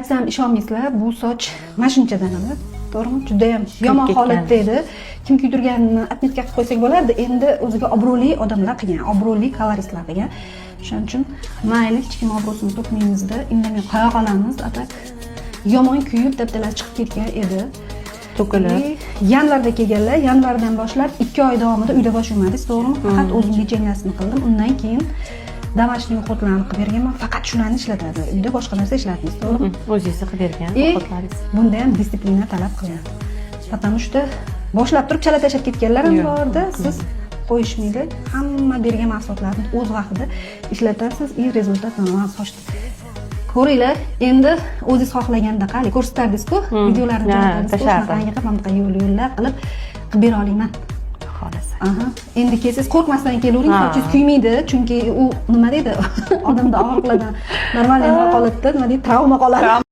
Aytsam, ishonmaysizlar, bu soch mana shunchadan edi, to'g'rimi? Judayam yomon ketgan. holatda edi. Kim kuydirganini отметка qilib qo'ysak bo'lardi. Endi o'ziga obro'li odamlar qilgan, obro'li koloristlar qilgan. O'shaning uchun mayli, hech kim obro'sini to'kmaymizda, indamay qo'ya qolamiz. А так yomon kuyib, dabdala chiqib ketgan edi. To'kilib. И yanvarda kelganlar, yanvardan boshlab 2 oy davomida uyda bosh yuvmadingiz, to'g'rimi? Faqat o'zim лечения sini qildim. Undan keyin домашний уход larni qilib berganman, faqat shularni ishlatadi. Uyda boshqa narsa ishlatmaysiz, to'g'rimi? O'zingiz qilib bergan И уход laringiz. Bunda ham дисциплина talab qilinadi, потому что boshlab turib chala tashlab ketganlar ham Yo'q. borda. Siz qo'yishmaydi, hamma bergan mahsulotlarni o'z vaqtida ishlatasiz и результат. Mana, sochni ko'ringlar endi, o'zingiz xohlagandaqa haligi ko'rsatardingiz-ku, videolarni Ha, jo'natardingiz-ku, tashlardim. Shunaqangi qilib, mana bunaqa yo'l yo'llar qilib qilib bera olaman. Xohlasa. Aha. Endi kelsangiz, qo'rqmasdan kelavering, Ha. sochingiz kuymaydi, chunki u, nima deydi, odamda og'riqlardan нормальный nima qoladida, nima deydi, travma qoladi.